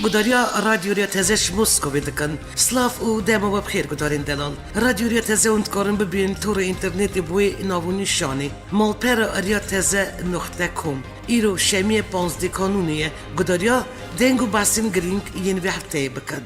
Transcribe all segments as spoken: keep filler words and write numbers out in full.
Gudariya Radyo Riya Teze ji Moskovê dikin. Silav û dema we bi xêr gudarên delal. Radyo Riya Teze hûn dikarin bibînin torê înternetê bi wê nav û nîşanê: malpera riya teze noqte com. Îro şemiyê panzdeh Kanûnê ye. Gudariya deng û behsên girîng yên vê hefteyê bikin.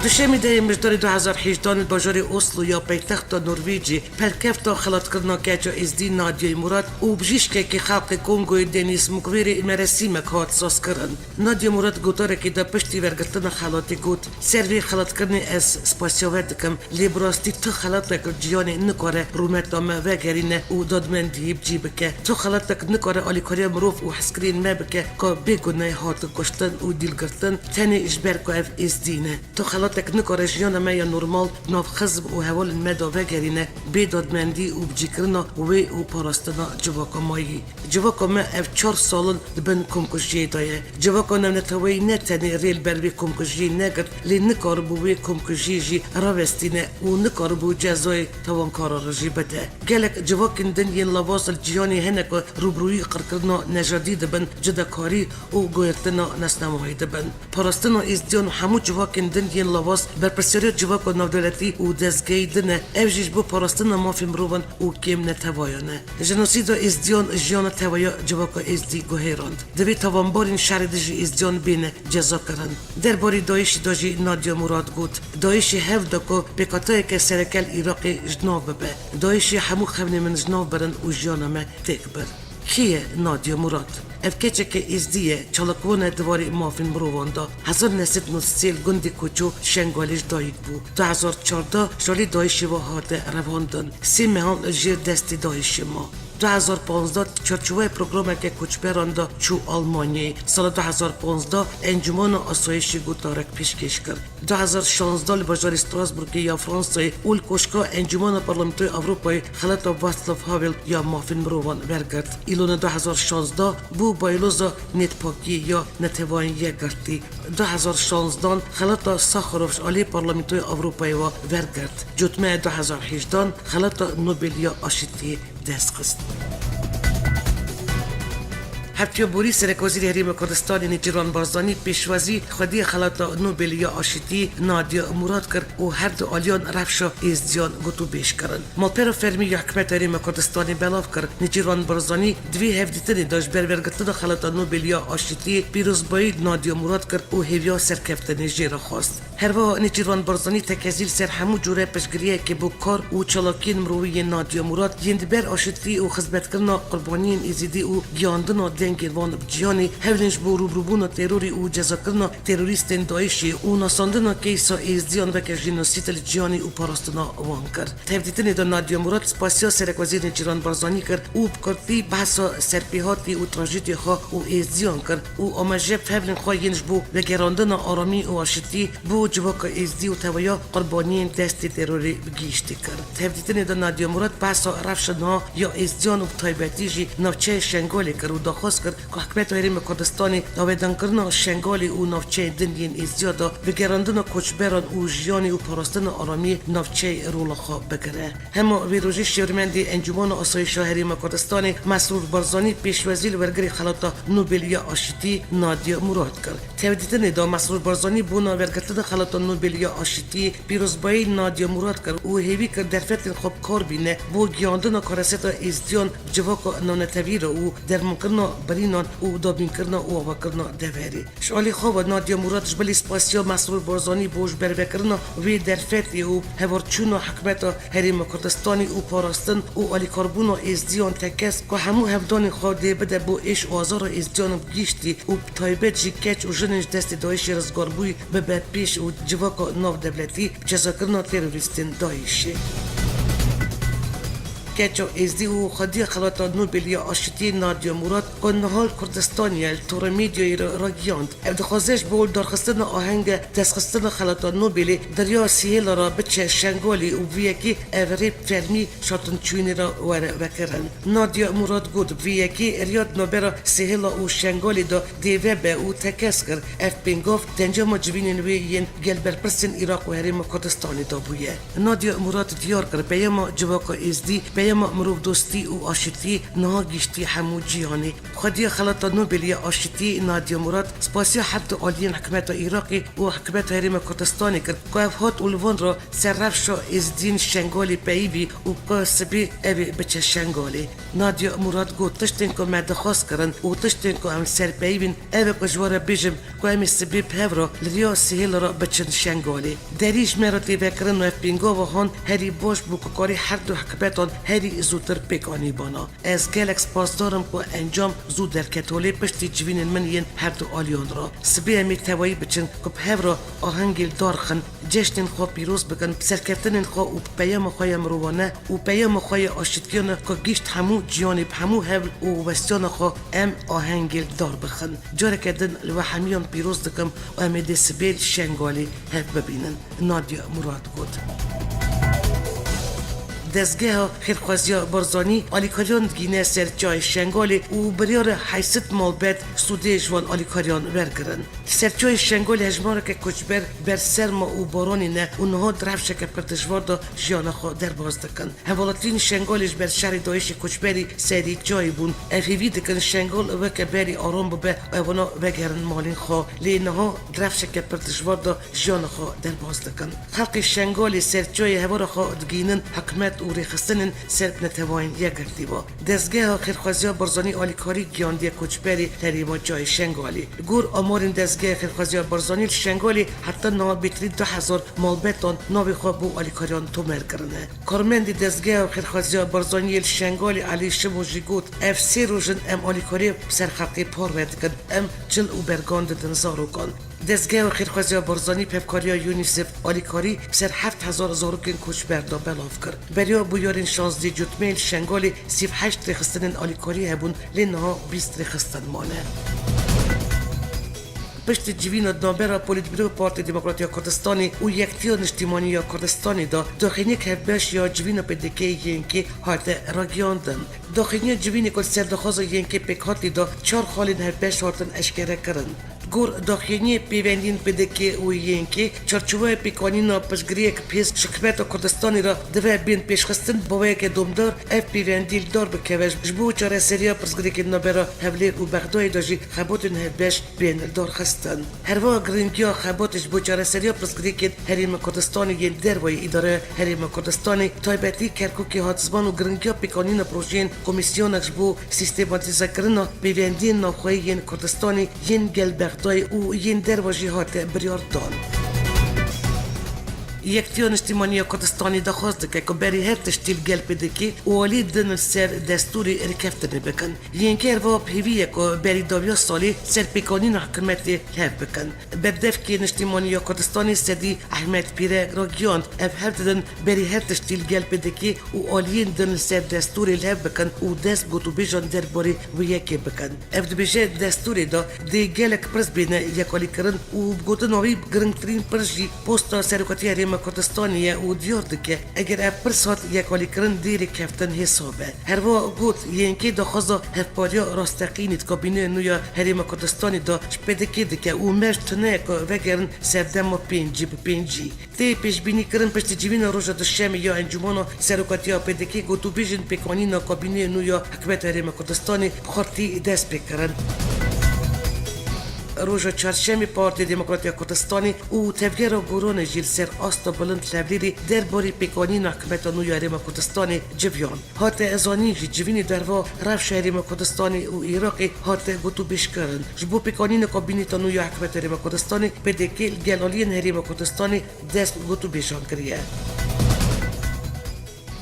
Duşemî dehê Mijdarê du hezar hejdan li bajarê Oslo ya paytexta Norvêcê pelkefta xelatkirina keça Êzdî Nadiyê Murad û bijîşkekî xelqê Kongoyê Denîs Mukwêrê meresîmek hat sazkirin. Nadiya Murad gotarekê de piştî wergirtina xelatê got: Ser vê xelatkirinê ez spasiya we dikim, lê bi rastî tu xelatek li ciyanê nikare rûmeta me vegerîne û dadmendiyê bi cî bike. Tu xelatek nikare alîkariya mirov û hezkiriyên me bike ku bê guneh hatin kuştin û dîlgirtin, tenê ji ber ku ev Êzdî ne. Tu xelatek nikare jiyana me ya normal di nav xizm û hevalên me de vegerîne bê dadmendî û bicîkirina wê û parastina civaka mayî. Civaka me ev çar sal in di bin komkujiyê de ye. Civaka navneteweyî ne tenê rê li ber vê komkujiyê negirt, lê nikaribû wê komkujiyê jî rawestîne û nikaribû cezayê tawankaran re jî bide. Gelek civakên din yên lawaz li ciyanê hene ku rûbirûyî qirkirina nejadî dibin, cudakarî û guhertina nasnamayî dibin. Parastina Êzdiyan û hemû civakên din yên lawaz berpirsiyariya civaka navdewletî û dezgehî din e, ev jî ji bo parastina mafê mirovan û kêm netewayan e. Jenosîda Êzdiyan jiyana tewa ya civaka Êzdî guherand. Divê tawanbarên şerê dijî Êzdiyan bêne cezakirin. Derbarê DAIŞ'ê de jî Nadiya Murad got: DAIŞ'ê hewl da ku pêkhateyeke sereke li Iraqê ji nav bibe. DAIŞ'ê hemû xewnê min ji nav birin û jiyana me têk bir. Kî ye Nadiya Murad? Ev keçeke Êzdî ye, çalakvan e di warê mafên mirovan de. Hezar neh sed nod sê li gundê Koço Şengalê ji dayik bû. Du hezar çardeh ji alî DAIŞ'ê ve hate revandin. Sê mehan li jêr destê DAIŞ'ê ma. Du hezar panzdeh di çarçoveya programeke koçberan de çû Almanyayê. Sala du hezar panzdeh Encûmena Asayişê gotarek pêşkêş kir. Du hezar şazdeh li bajarê Strasbourgê ya Fransayê û li Koşka Encûmena Parlamentoyê Ewropayê xelata Václav Havel ya mafên mirovan wergirt. Îlona du hezar şazdeh bû Bayloza Nêtpakiyê ya Neteweyên Yekgirtî. Du hezar şazdeh xelata Sakharov ji alî Parlamentoyê Ewropayê ve wergirt. Cotmeya du hezar hejdan xelata Nobel ya Aşitiyê dest xist. Hevpiya borî Serekwezîrê Herêma Kurdistanê Nêçîrvan Barzanî pêşwazî xwediyê Xelata Nobelê ya Aşitî Nadiya Murad kir û her du aliyan rewşa Êzdiyan gotûbêj kirin. Malpera fermî ya Hikûmeta Herêma Kurdistanê belav kir, Nêçîrvan Barzanî di vê hevdîtinê de ji ber wergirtina Xelata Nobelê ya Aşitiyê pîrozbayî Nadiya Murad kir û hêviya serkeftinê jê re xwest. Herwiha Nêçîrvan Barzanî tekezî li ser hemû cûre piştgiriyekê bo kar û çalakiyên mirovî yên Nadiya Murad yên di ber aşitî û xizmetkirina qurbaniyên Êzidî û gihandina dengên wan bi ciyanê, hewlên ji bo rûbirûbûna terorê û cezakirina terorîstên DAIŞ'ê û nasandina keysa Êzdiyan weke jenosîd li ciyanê û parastina wan kir. Tevdîtinê de Nadiya Murad spasiya Serekwezîr Nêçîrvan Barzanî kir û bi kurtî behsa serpêhatî û trajediyê xwe û Êzdiyan kir û amaje bi hevlên xwe yên ji bo vegerandina aramî û aşitî bo civaka Êzdî û teweya qurbaniyên destê terorê bi giştî kir. Tevdîtinê de Nadiya Murad behsa rewşa niha ya Êzdiyan û bi taybetî jî navçeya Şengalê kir û daxwaz kir ku Hikûmeta Herêma Kurdistanê dawedankirina Şengalê û navçeyên din yên Êzdiya de vegerandina koçberan û jiyanê û parastina aramiyê navçeyê rola xwe bigire. Hema vê rojê şêwirmendê Encûmena Asayişa Herêma Kurdistanê Mesrûr Barzanî pêşwazî li wergirê Xelata Nobelê ya Aşitî Nadiya Murad kir. Tevdîtinê de Mesrûr Barzanî bona wergirtina Xelata Nobelê ya Aşitiyê pîrozbayî Nadiya Murad kir û hêvî kir derfetên xwe bi kar bîne bo gihandina kareseta Êzdiyan bi civaka navnetewî re û dermankirina birînan û dabînkirina û avakirina deverê. Ji alî xwe ve Nadiya Murad ji bilî spasiya Mesrûr Barzanî bo ji ber vekirina vê derfetê û hevarçûna Hikûmeta Herêma Kurdistanê û parastin û alîkarbûna Êzdiyan tekez ku hemû hevdanên xwe dê bide bo êş û azara Êzdiyan bi giştî û bi taybet jî keç û jinên ji destê DAIŞ'ê rizgarbûyî bibe pêş û civaka navdewletî bi cezakirina terorîstên DAIŞ'ê. Keça Êzdî û xwediya Xelata Nobelê ya Aşitiyê Nadiya Murad ku niha li Kurdistanê ye, li Tora Medyayê re ragihand. Ev dixwaze ji bo darxistina ahenge destxistina Xelata Nobelê di riya Sihêla re biçe Şengalê û bi vî yekê ev rê bi fermî şatinçûyînê re were vekirin. Nadiya Murad got, bi vî yekê riya di navbera Sihêla û Şengalê de dê vebe û tekez kir. Ev pêngav di encama civînên wê yên gel berpirsên Iraq û Herêma Kurdistanê de bûye. Nadiya Murad diyar kir, peyama civaka Êzdî Peyama mirovdostî û aşitiyê niha gihîştî hemû cîhanê. Xwediya Xelata Nobelî ya Aşitiyê Nadia Murad spasiya her du aliyên hikûmeta Iraqê û hikûmeta Herêma Kurdistanê kir ku ev hat û li van re ser rewşa Êzdîn Şengalê peyivî û ku sibê ev ê biçe Şengalê. Nadia Murad got, tiştên ku me daxwaz kirin û tiştên ku em ser peyivîn, ev e ku ji we re bêjim, ku em ê sibê bi hev re li riya Sihêl re biçin Şengalê. Derî ji me re tê vekirin û ev pêngava han herî baş bû ku karî her du hikûmetan herî zûtir pêk anîbana. Ez gelek spasdar im ku encam zû derket holê piştî civînên min yên her du aliyan re. Sibê em ê tevayî biçin ku bi hev re ahengê li dar xin, cejnên xwe pîroz bikin, bi serkeftinên xwe û bi peyama xwe ya mirovane û peyama xwe ya aşitiyane ku gihîşt hemû cîhanê, bi hemû hewl û westiyana xwe em ahengê li dar bixin. Careke din li we hemiyan pîroz dikim û em ê dê sibê li Şengalê hev bibînin. Nadia Murad got. Dezgeha Xêrxwaziya Barzanî alîkariyan digîne ser çiyayê Şengalê û biryar e heyşt sed malbet sûdê ji wan alîkariyan wergirin. Li ser çiyayê Şengalê hejmareke koçber ber serma û baranê ne û niha di rewşeke pir dijwar de jiyana xwe derbas dikin. Hevwelatiyên Şengalê ji ber şerê DAIŞê koçberî serî çiyayê bûn. Ev hêvî dikin Şengal weke berî aram bibe û ewana vegerin malên xwe. Lê niha di rewşeke pir dijwar de jiyana xwe derbas dikin. Xelkê Şengalê ser çiyayê hevara xwe digihînin hikûmet û rêxistinên ser bi Neteweyên Yekgirtî ve. Dezgeha Xêrxwaziya Barzanî alîkarî gihandiye koçberê herêma çiyayê Şengalê. Li gor amarên Dezgeha Xêrxwaziya Barzanî li Şengalê heta niha bêtirî du hezar malbetan navê xwe bo alîkariyan tomer kirine. Karmendê Dezgeha Xêrxwaziya Barzaniyê li Şengalê Elî Şimo jî got, ev sê roj in em alîkariyê bi ser xelkê parve dikin, em çil û bergan didin zarokan. Dezgeha Xêrxwaziya Barzanî bi hevkariya UNICEF alîkarî bi ser heft hezar zarokên koçber de belav kir. Beriya bûyerên şazdeh cotmeyê li Şengalê sî û heşt rêxistinên alîkarî hebûn, lê niha bîst rêxistin mane. Piştî civîna navbera Polîtbîro Partî Demokratî ya Kurdistanê û Yekitiya Niştîmanî ya Kurdistanê de daxîniyek hevbeş ya civîna P D K Y N K hate ragihandin. Daxîniya civînê ku li ser daxwaza Y N K pêk hatî de çar xalên hevbeş hatin eşkere kirin. Gor daxîniyê pêvendiyên P D K û Y N K, çarçoveya pêkanîna pirsgirêk pêz ji hikûmeta Kurdistanê re dibe bên pêşxistin, bi weyeke domdar ev pêvendî li dar bikeve, ji bo çareseriya pirsgirêkên navbera Hewlêr û Bexdayê de jî xebatên hevbeş bên darxistin. Herwiha giringiya xebatê ji bo çareseriya pirsgirêkên Herêma Kurdistanê yên dervayî îdareya Herêma Kurdistanê, taybetî Kerkûkê hat ziman û giringiya pêkanîna projeyên komîsyonek ji bo sîstematîzekirina pêvendiyên navxweyî yên Kurdistanê yên gel Bexdayê û yên derve jî hate biryardan. Yekitiya Niştîmanî ya Kurdistanê daxwaz dike ku berî her tiştî li gel P D K û aliyên din li ser destûrê rêkeftinê bikin. Y N K herwiha bi hêvî ye ku berî dawiya salê serpêkanîna hikûmetê li hev bikin. Berdevkê Niştîmanî ya Kurdistanê Sedî Ehmed Pîre ragihand, ev hev didin berî her tiştî li gel P D K û aliyên din li ser destûrê li hev bikin û dest bi gotûbêjan derbarê wê yekê bikin. Ev dibêje, destûrê de dê gelek pirs bêne yekalîkirin û bi gotina wî giringtirîn pirs jî posta Serokatiya Herêma Kurdistanê ye û diyar dike, eger ev pirs hat yekalîkirin dê rêkeftin hêsa be. Herwiha got, Y N K daxwaza hevpariya rasteqînî di kabîneya nû ya Herêma Kurdistanê de ji P D K dike û merc tune ye ku vegerin serdema pêncî bi pêncî. Tê pêşbînîkirin piştî civîna roja duşemê ya Encûmena Serokatiya P D K gotûbêjên pêkanîna kabîneya nû ya Hikûmeta Herêma Kurdistanê bi xurtî dest pê kirin. Roja çarşemê Partiya Demokratîk ya Kurdistanê û Tevgera Goranê jî li ser asta bilind li Hewlêrê derbarê pêkanîna Hikûmeta nû ya Herêma Kurdistanê civiyan. Hate zanîn jî, civînê derva rewşa Herêma Kurdistanê û Iraqê hate gotûbêjkirin. Ji bo pêkanîna kabîneta nû ya Hikûmeta Herêma Kurdistanê, P D K li gel aliyên Herêma Kurdistanê dest bi gotûbêjan kiriye.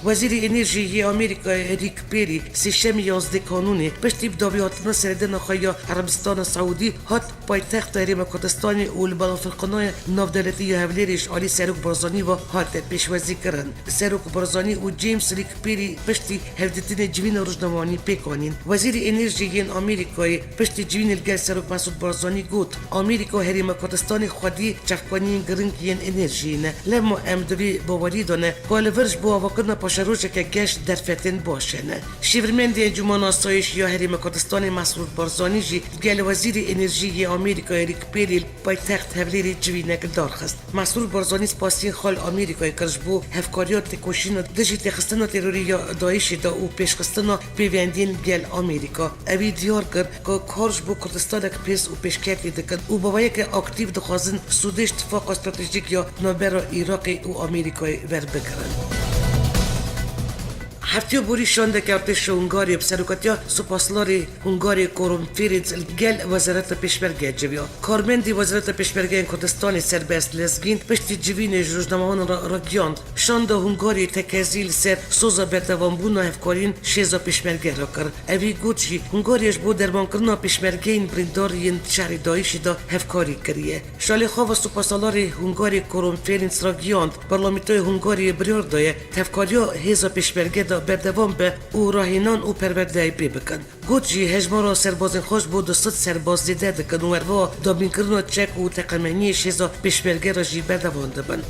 Wezîrê Enerjiyê yê Amerîkayê Rick Perry sêşemê yazdeh Kanûnê piştî bi dawihatina seredana xwe ya Erebistana Seûdî hat paytexta Herêma Kurdistanê û li Balafirqanaya Navdewletî ya Hewlêrê ji alî Serok Barzanî ve hate pêşwazî kirin. Serok Barzanî û James Rick Perry piştî hevdîtinê civîna rojnamevanî pêk anîn. Wezîrê Enerjiyê yên Amerîkayê piştî civînê li gel Serok Mesûd Barzanî got, Amerîka û Herêma Kurdistanê xwedî çavkaniyên giring yên enerjiyê ne. Lema em di vê baweriyê de ne ku li vir ji bo avakirina çerojeke geş derfetên baş hene. Şêwirmendê Encûmena Asayîşî ya Herêma Kurdistanê Mesrûr Barzanî jî gel Wezîrê Enerjiyê yê Amerîkayê Rick Perry li paytext Hevlêrê civînek darxist. Mesrûr Barzanî spasiyên xwe li Amerîkayê kir ji bo hevkariya têkoşîna dijî têxistina terorî ya DAIŞê de û pêşxistina pêvendiyên gel Amerîka. Ewî diyar kir ku kar ji bo Kurdistanek pêz û pêşketî dikin û bi vayeke aktîf dixwazin sûdê ji tifaqa stratejîk ya navbera Iraqê û Amerîkayê werbigirin. Heftiya borî şandeke artêşa Hungariyê bi serokatiya Supaslarê Hungarê Koron Ferenc li gel Wezareta Pêşmerge civiya. Karmendî Wezareta Pêşmergeyên Kurdistanê Serbest Lezgîn piştî civînê ji rojnamevanan re ragihand. Şanda Hungariyê tekezî li ser soza berdewambûna hevkariyên şêza pêşmerge re kir. Evî got jî, Hungariya ji bo dermankirina pêşmergeyên birîndar yên şerê DAIŞê de hevkarî kiriye. Şalê xwe ve Supasazarê Hungarê Koron Ferenc ragihand, Parlamentoya Hungariyê biryar daye tevkariya hêza pêşmerge de berdewam be û rahênan û perwerdeyê pê bikin. Got jî, hejmara serbazên xwe ji bo du sed serbaz zêde dikin û herwiha dabînkirina çek û teqemeniyê şêza pêşmerge re jî berdewam dibin.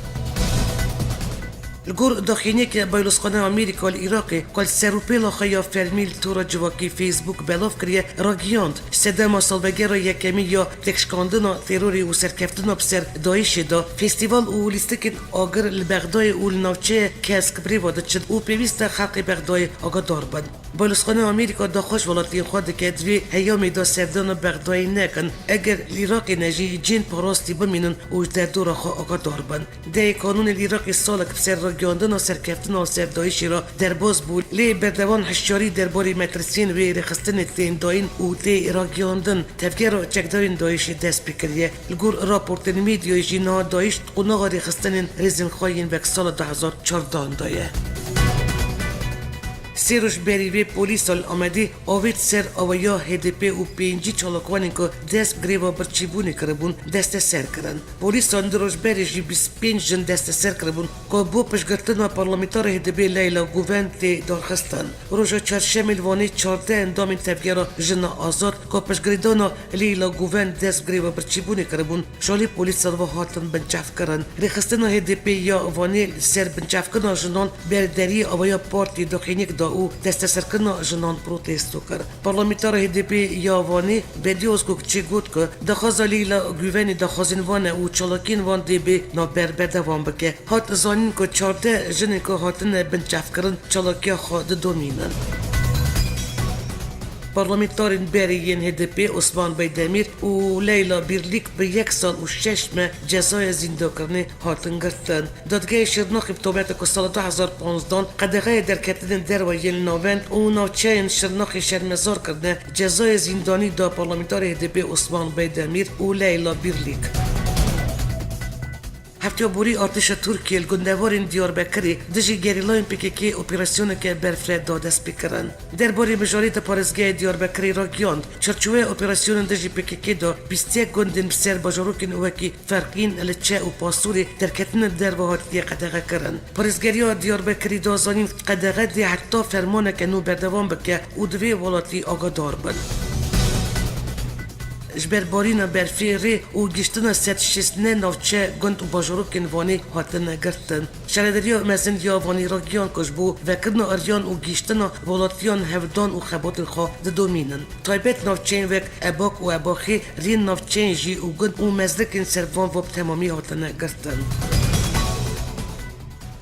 Li gor daxuyaniyeke Baylozxaneya Amerîka li Iraqê, ku li serûpêla xwe ya fermî li tora civakî Facebook belav kiriye, ragihand, sedema salvegera yekemî ya têkşikandina terorê û serkeftina bi ser DAIŞê de, festîval û lîstikên agir li Bexdayê û li navçeya Kesk bi rê ve diçin û pêwîst e xelkê Bexdayê agadar bin. Balyozxaneya Amerîka daxwaz ji welatiyên xwe dike, di vê heyamê de serdana Bexdayê nekin, eger li Iraqê ne jî cihên parastî bimînin û ji derdora xwe agadar bin. Dehê kanûnê li Iraqê salek bi ser ragihandina serkeftina li ser DAIŞê re derbas bû, lê berdewam hişyarî derbarê metirsiyên wê rêxistinê tên dayîn û tê ragihandin. Tevgera çekdarên DAIŞê dest pê kiriye. Li gor raportên medyayê jî niha DAIŞ di qonaxa rêxistinên rêzên xwe yên wek sala du hezar çardehan de ye. Sê roj berî vê polîsa li Amedê avêt ser awaya H D P û pêncî çalakvanên ku dest bi greva birçîbûnê kiribûn desteser kirin. Polîsan du roj berê jî bîst pênc jin desteser kiribûn ku bo piştgirtina parlamentara H D P Leyla Guven tê darxistin. Roja çarşemê li Wanê çardeh endamên tevgera Jina Azad ku piştgirêdana Leyla Guven dest bi greva birçîbûnê kiribûn, şalê polîsan ve hatin binçavkirin. Rêxistina H D P ya Wanê li ser binçavkirina jinan berderiyê awaya partiyê daxuyaniyek da û desteserkirina jinan protesto kir. Parlamentara H D P ya Wanê Bediyoz Gökçe got ku daxwaza Leyla Guvenê daxwazên wan e û çalakiyên wan dê bê navber berdewam bike. Hat zanîn ku çardeh jinên ku hatine binçavkirin çalakiya xwe didomînin. Parlamentarên berê yên H D P Osman Beydemîr û Leyla Birlîk bi yek sal û şeş meh cezaya zîndakirinê hatin girtin. Dadgehê Şirnexê bi tometa ku sala du hezar panzdan qedexeya derketinên derve yên li navend û navçeyên Şirnexê şermezar kirine, cezaya zîndanî da parlamentarê H D P Osman Beydemîr û Leyla Birlîk. Hefteya borî artêşa Tirkiyê li gundewarên Diyarbekirê dijî gerîlayên P K K operasyoneke berfireh da destpêkirin. Derbarê mijarê de parêzgeha Diyarbekirê ragihand, çarçoveya operasyonên dijî P K K de bîst yek gundên bi ser bajarokên wekî Ferqîn, Liçe û Pasûrê derketina derve hatiye qedexekirin. Parêzgeriya Diyarbekirê da zanîn, qedexe dê heta fermaneke nû berdewam bike û divê welatî agadar bin. Ji ber barîna berfê rê û gihiştina sed şêst neh navçe, gund û bajarokên Wanê hatine girtin. Şaredariya mezin ya Wanê ragihand ku ji bo vekirina eriyan û gihiştina welatiyan hevdan û xebatên xwe didomînin. Taybet navçeyên wek Ebak û Ebaxê, rê navçeyên jî û gund û mezrikên ser van ve bi temamî hatine girtin.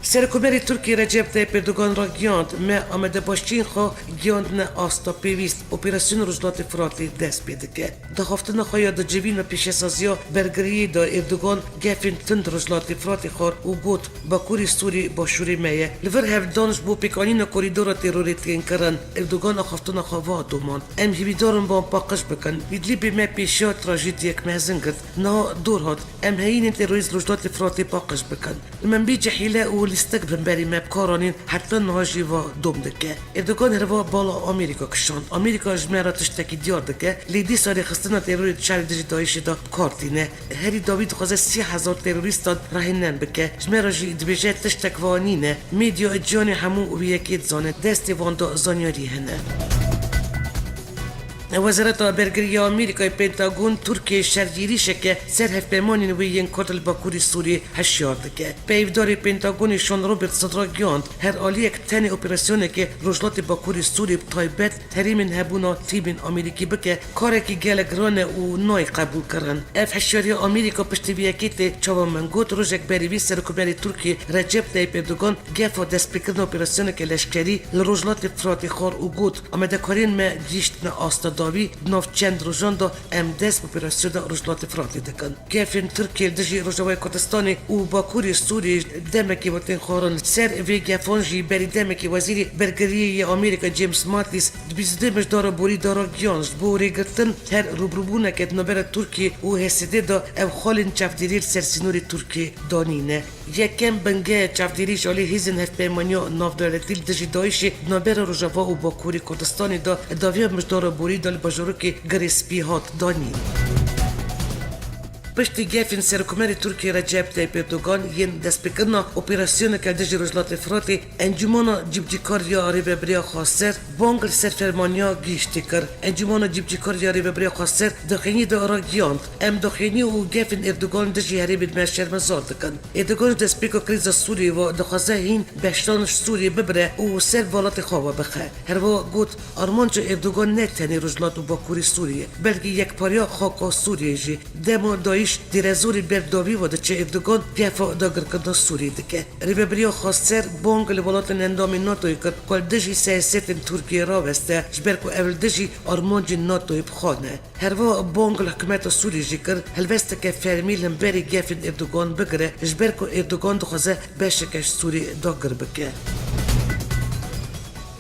Serokomerê Tirkiyê Recep Tayyip Erdogan ragihand, me amadebaşiyên xwe gihîndine asta pêwîst, Operasyona Rojhilatê Firatê dest pê dike. Di axaftina xwe ya di civîna pêşesaziya bergiriyê de Erdogan gefên tund Rojhilatê Firatê xwar û got, Bakurê Sûrî başûrê me ye. Li vir hevdan ji bo pêkanîna korîdora terorê tên kirin. Erdogan axaftina xwe va domand, Em hêvîdar in van paqij bikin. Îdlîbê me pêşiya trajediyek mezin girt. Niha dor hat. Em heyînên terorîst Rojhilatê Firatê paqij bikin. Li Minbicê hîle û lîstik bi hemberî me bi kar anîn, heta niha jî va dom dike. Erdogan heriva bala Amerîka kişand. Amerîka ji me re tiştekî diyar dike, lê dîsa rêxistina terorê di şerê dijî DAIŞê de bi kar tîne. Herî dawî dixwaze sî hezar terorîstan rahênan bike. Ji me re jî dibêje tiştek wa nîne. Medya cîhanê hemû wî yekê dizane. Destê wan de zanyarî hene. Wezareta Bergirî ya Amerîkayê, Pentagon, Tirkiyeyê şerhêrîşeke ser hevpeymanên wê yên Kurd li Bakurê Sûriyê hişyar dike. Peyvdarê Pentagonê Sean Roberts ragihand, her aliyek tenê operasyonekê Rojhilatê Bakurê Sûriyê, bi taybet herêmên hebûna tîmên Amerîkî bike, karekî gelek giran e û nayê qebûlkirin. Ev hişyariya Amerîka piştî vê yekê tê. Çawa min got, rojek berî vî Serokkomarê Tirkiyê Recep Tayyip Erdogan gefa destpêkirina operasyoneke leşkerî li Rojhilatê Firatê xwar û got, amadekariyên me gihîştine asta dawî, di nav çend rojan de em dest bi operasyona Rojhilatê Firatê dikin. Gefên Tirkiyê li dijî Rojavayê Kurdistanê û Bakurê Sûriyê demekî ve tên xwarin. Li ser vê gefan jî berî demekî Wezîrê Bergiriyê yê Amerîka James Mattis di bîst û duyê Mijdara borî de ragihan, ji bo rêgirtin her rûbirûbûneke di navbera Tirkiyê û H S D'ê de ew xalên çavdêrî li ser sînorê Tirkiyê danîne. Yekem bingehê çavdêrî ji alî hêzên hevpeymaniya navdewletî li dijî DAIŞê di navbera Rojava û Bakurê Kurdistanê de dawiya Mijdara borî de li bajarokê Girê Spî hat danîn. Piştî gefên Serokkomarê Tirkiyê Recep Tayyip Erdogan yên destpêkirina operasyoneke li dijî Rojhilatê Firatê, Encûmana Cîbicîkar ya Rêvebiriya Xweser bang li ser fermaniya gihîştî kir. Encûmana Cîbicîkar ya Rêvebiriya Xweser daxuyaniyê de ragihand, em daxuyanî û gefên Erdogan dijî herêmên me şermezar dikin. Erdogan ji destpêka krîza Sûriyê ve dixwaze hîn beşan ji Sûriyê bibire û ser welatê xwe ve bixe. Herwiha got, armanca Erdogan ne tenê Rojhilat û Bakurê Sûriyê, belkî yekpariya xaka Sûriyê jî. Dema DAIŞ dêrezorî ber dawî ve diçe, Erdogan gefa dagirkirina Sûriyê dike. Rêvebiriya Xweser bang li welatên endamên NATOyê kir ku li dijî siyasetên Tirkiyê raweste, ji ber ku ev li dijî armancên NATOyê bi xwe ne. Herwiha bang li hikûmeta Sûriyê jî kir, helwesteke fermî li hemberî gefên Erdogan bigire, ji ber ku Erdogan dixwaze beşeke ji Sûriyê dagir bike.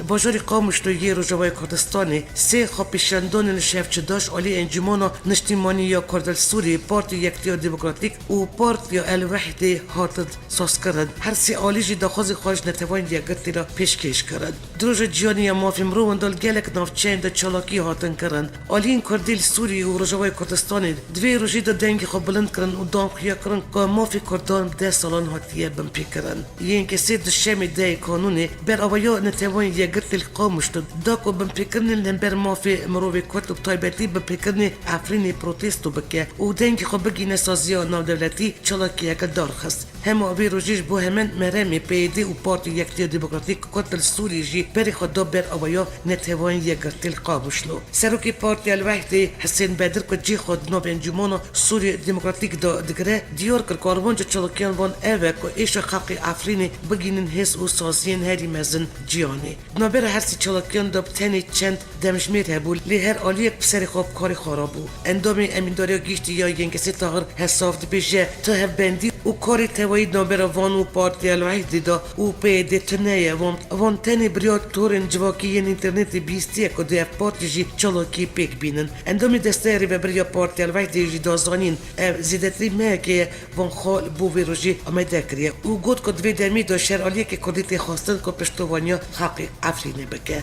Bajarê Qamişlo yê Rojavayê Kurdistanê sê xwepêşandanên şevçedaş alî Encûmana Niştîmanî ya Kurd li Sûriyê, Partiya Yekitiya Demokratîk û Partiya El Wehdê hatin sazkirin. Her sê alî jî daxwazê xwe ji Netewên Yekgirtî re pêşkêş kirin. Di Roja Cîhanî ya Mafê Mirovan de li gelek navçeyên de çalakî hatin kirin. Aliyên Kurdî li Sûriyê û Rojavayê Kurdistanê di vê rojê de dengê xwe bilind kirin û dan xuya kirin ku mafê Kurdan deh salan hatiye binpêkirin. Yên kesê di şemê dehê Kanûnê beravaya Netewên Yekgirtî li Qamişlo da ku binpêkirinên li hember mafê mirovê Kurd û bi taybetî binpêkirinê Efrînê protesto bike û dengê xwe bigihîne saziya navdewletî, çalakiyeke darxist. Hema vê rojê ji bo hemen meremê P Y D û Partiya Yekitiya Demokratîk Kurd li Sûriyê jî berê xwe da ber avaya Neteweyên Yekgirtî li Qamişlo. Serokê Partiya El Wehdê Hisên Bedir ku cihê xwe di nav Encûmana Sûriya Demokratîk de digire, diyar kir ku armanca çalakiyan van ev e ku êşa xelkê Efrînê bigihînin hêz û saziyên herî mezin cîhanê. Di navbera her sê çalakiyan de bi tenê çend demjimêr hebû, lê her aliyek bi serê xwe bi karê xwe re bû. Endamê Emîndariya Giştî ya YNKS'ê Tahir Hesaf dibêje, tu hevbendî û karê tevayî di navbera van û Partiya El Wehdê de û P Y D tune ye. Van, van tenê biryar torên civakî yên înternetê bihîstiye ku dê ev partî jî çalakî pêk bînin. Endamê Desteya Rêvebirî ya Partiya El Wehdê jî da zanîn, ev zêdetirî mehekê ye, van xwe li bo vê rojê amade kiriye û got ku di vê demê de ji her aliyekê Kurdî tê xwestin ku piştovaniya xelkê Efrînê bike.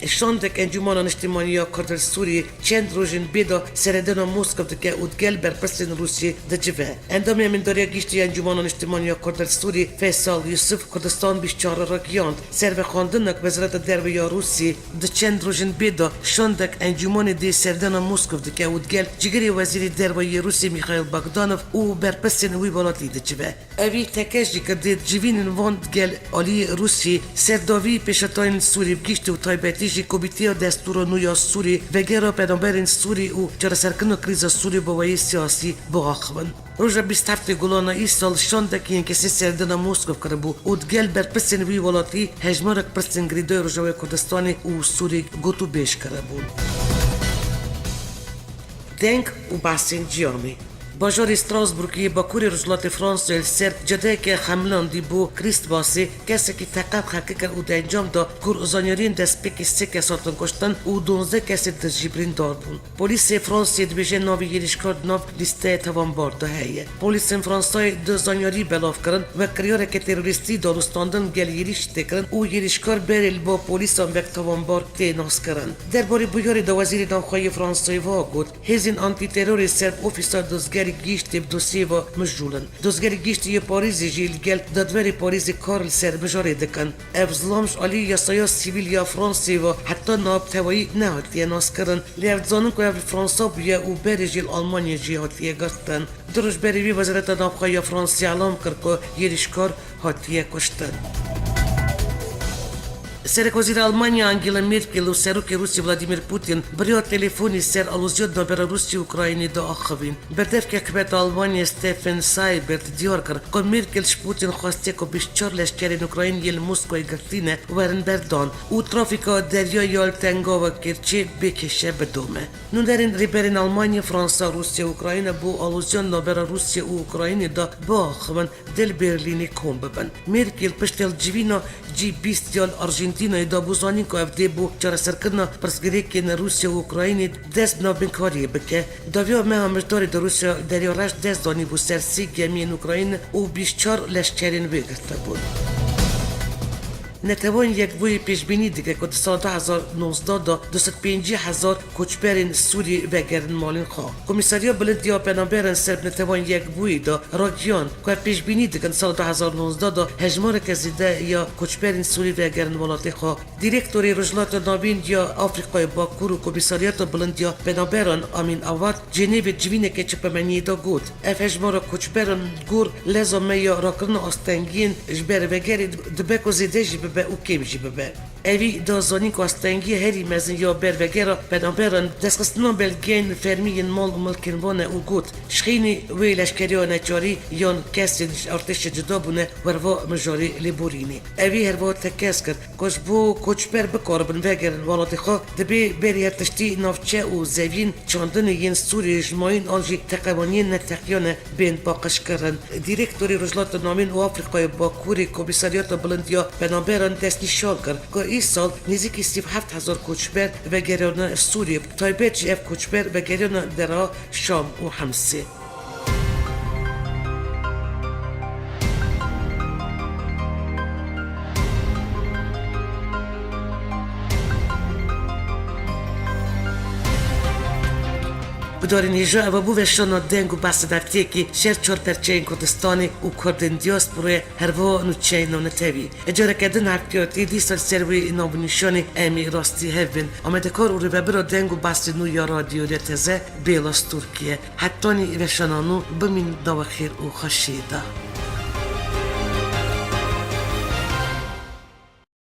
Şandek Encûmana Niştimanî ya Kurd li Sûriyê çend rojên bê de seredana Moskow dike û digel berpirsên Rûsiyê dicive. Endamê Emîndariya Giştî ya Encûmana Niştimanî ya Kurd li Sûriyê Feysal Yusuf Kurdistan bîst çar re ragihand, servexwendina ku Wezareta Derve ya Rûsiyê di çend rojên bê de şandek encûmanê dê serdana Moskow dike û digel cigirê Wezîrê Derve yê Rûsiyê Mîxaîl Bogdanov û berpirsên wî welatî dicive. Evî teke jî kir dê civînên van digel aliyê Rûsiyê serdavî pêşhatayên Sûrî bi giştî û taybetî jî Komîteya Destûra Nû ya Sûrî, vegera penaberên Sûrî û çareserkirina krîza Sûrî bi wayê siyasî biaxivin. Roja bîst heftê Gulana îsal şandek YNKS'ê serdana Moskow kiribû û digel berpirsên wî welatî hejmarek pirsên girêdayî Rojavayê Kurdistanê û Sûrî gotûbêj kiribûn. Deng û behsên cîhanê. Bajarê Strasbourg yê bakurê rojhilatê Fransayê li ser cadeyeke xemilandî bo Krîstbasê kesekî teqe bi xelkê kir û di encam de ku zanyariyên destpêkê sê kes hatin kuştin û duwazdeh kesê din jî birîndar bûn. Polîsê Fransayê dibêje navê yêrîşkar di nav lîsteya tawanbar de heye. Polîsên Fransayê du zanyarî belav kirin, wek kiryareke terorîstî danûstandin gel yêrîş tê kirin û yêrîşkar berê li ba polîsan wek tawanbar tê naskirin. Derbarê bûyerê de Wezîrê Navxwe yê Fransayê wiha got, Hêzên antîterorê ser bi ofîsa dozger Giştî bi dosyê ve mijûl in. Dozgerê Giştî yê Parîzê jî li gel dadwerê Parîzê kar li ser mijarê dikin. Ev zilam ji alî yasaya sivîl ya Fransê ve heta navteweyî nehatiye naskirin. Lê ev dizanin ku ev li Fransa bûye û berê jî li Almanyê jî hatiye girtin. Du roj berê vî Wezareta Navxwe ya Fransê elam kir ku yê rîşkar hatiye kuştin. Serekwezîra Almanya Angela Merkel û Serokê Rûsya Vladimir Putin bi rêya telefonî ser aloziyên navbera Rûsya û Ukraynê diaxivîn. Berdevkê Hikûmeta Almanyayê Stefan Seibert diyar kir ku Merkel ji Putin xwestiye ku bîst çar leşkerên Ukraynî yên li Moskowê girtî ne werin berdan û trafîka derya ya li Tengava Kerçê bê kêşe bidome. Nûnerên rêberên Almanya, Fransa, Rûsya û Ukrayna bo aloziyan navbera Rûsya û Ukraynê de biaxivin, dê li Berlînê kom bibin. Merkel piştî li civîna G bîst ya li Arjantînayê de bo zanîn ku ev dê bo çareserkirina pirsgirêkên Rûsya û Ukraynê dest bi navbinkariyê bike. Dawiya meha Mijdarê de Rûsya Derya Reş dest danîbû ser sê gemiyên Ukraynê û bîst çar leşkerên wê girtibûn. Neteweyên Yekbûyî pêşbînî dike ku di sala du hezar nozdeh de du sed pêncî hezar koçberên Sûrî vegerin malên xwe. Komîsariya Bilind ya Penaberan ser bi Neteweyên Yekbûyî de ragihan ku ev pêşbînî dikin sala du hezar nozdeh de hejmareke zêde ya koçberên Sûrî vegerin welatê xwe. Dîrektorê Rojhilata Navîn ya Afrîkayê Bakur û Komîsariyata Bilind ya Penaberan Amîn Awad Cenevê civîneke çapemeniyê de got, ev hejmara koçberan gor leza me ya rakirina astengiyên ji ber vegerê dibe ku zêde jî bibe û kêm jî bibe. Evî da zanîn ku astengiyê herî mezin ya ber vegera penaberan destxistina belgeyên fermî yên mal û milkên wan e û got, ji xînî wê leşkeriya neçarî yan kesên ji artêşê cuda bûne, werva mijarê lêborînê. Evî herwiha tekez kir, ku ji bo koçber bikaribin vegerin welatê xwe, dibê berî her tiştî navçe û zeviyên çandinê yên Sûriyê ji mayîn an jî teqewaniyên neteqiyane bên paqijkirin. Dîrektorê Rojhilata Navîn û Afrîkayê Bakurê Komîsariyata Bilind ya Penaberan destnîşan kir ku îsal nêzîkî sî û heft hezar koçber vegeriyane Sûriyê, bi taybet jî ev koçber vegeriyane dera Şam û Himsê. Gudarên hêja, eva bû veşana deng û behsê deftiyekî ji her çar perçeyên Kurdistanê û Kurdên diasporayê, herwiha nûçeyên navnetewî. Careke din heftiyatî dîsa li ser wê navnîşanê em ê rastî hev bin. Amadekar û rêvebira deng û behsê nû ya Radyo Rê Teze Bêla Stûrkî ye. Hetanî veşana nû bimînin di nava xêr û xweşiyê de.